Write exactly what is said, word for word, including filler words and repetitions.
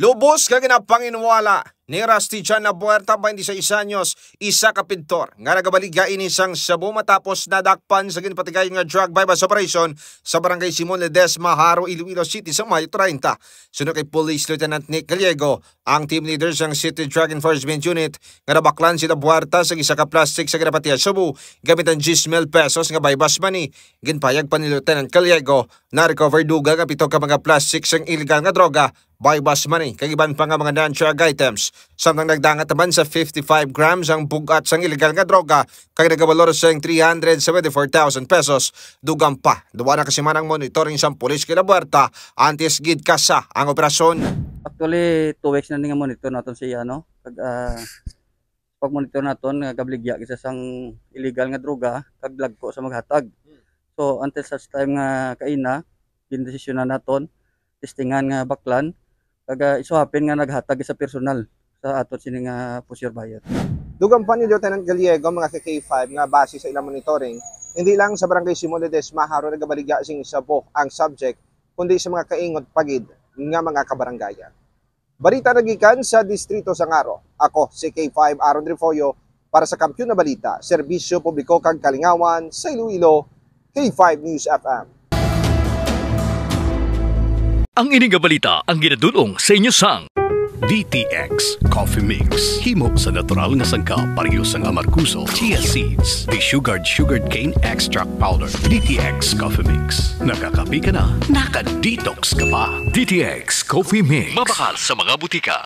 Ubos nga ginapanginwala ni Rusty John Labuerta, twenty-seis anyos, isa ka pintor nga nagabaligya ini sang shabu matapos nadakpan sa ginpatigayon nga drug buy-bust operation sa Barangay Simon Ledesma, Jaro, Iloilo City sa Mayo treinta. Suno kay Police Lieutenant Nick Gallego, ang team leader sang City Drug Enforcement Unit, nga nabaklan si Labuerta sa isa ka plastic sa ginapatihan shabu gamit ang diyes mil pesos nga buy-bust money. Ginpayag pa ni Lieutenant Gallego, na-recover dugang ang pito ka mga plastic sang illegal nga droga, buy-bust money, kag iban pa nga mga non-drug items. Samtang nagdangat naman sa fifty-five grams ang bug-at sang illegal nga droga, kag nagabalor sang three hundred seventy-four thousand pesos. Dugang pa, duwa na ka semana ang monitoring sang pulis kay Labuerta antes gid kasa ang operasyon. Actually, two weeks na ni nga monitor naton siya, no? Kag, ah, pag-monitor naton nga gabaligya kita sang illegal nga droga kag dagko sa maghatag. So, until such time nga kaina, gindesisyonan naton, testingan nga baklan, kag, ah, isuhapin nga naghatag sa personal sa aton sini nga pusher buyer. Dugang pa ni Lieutenant Gallego, mga ka-K five, nga base sa ilang monitoring, hindi lang sa Barangay Simon Ledesma, Jaro, nagabaligya sing shabu ang subject, kundi sa mga kaingot pa gid nga mga kabarangayan. Balita nagikan sa Distrito sang Jaro. Ako si K five Aaron Refollo para sa Kampiyon na Balita, Serbisyo Publiko kag Kalingawan sa Iloilo, K five News F M. Ang ini nga balita ang ginadul-ong sa inyo sang D T X Coffee Mix. Himo sa natural nga sangkap, pareho sang amargoso, chia seeds, desugared sugarcane extract powder. D T X Coffee Mix. Nakakape ka na, naka-detox ka pa. D T X Coffee Mix. Mabakal sa mga butika.